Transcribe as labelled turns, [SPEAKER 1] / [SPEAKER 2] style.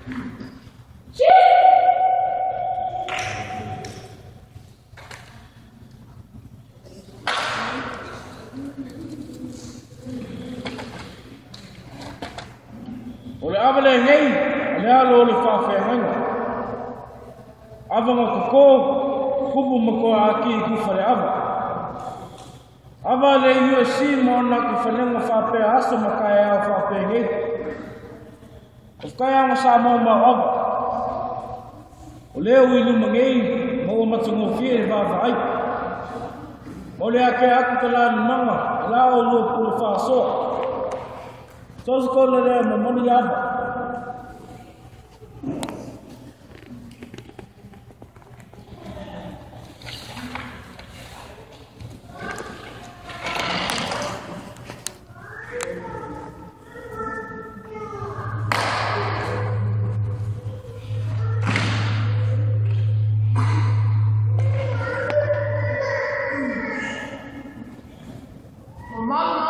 [SPEAKER 1] O le ava lenei, le alo o le faafeagaiga. Ava na koko, kupu ma koa aki i ku fale ava. Ava le USC mo na ku falenga faapea aso ma kaeao faapenei. O fakaeaga sa mau mau ava. O lea ua i luma nei ma ua matagofie le vaavaai. Ma o le ake aku talanimaga e la oulua pule faasoa. Tosokola lea momoli ava.
[SPEAKER 2] Mamalu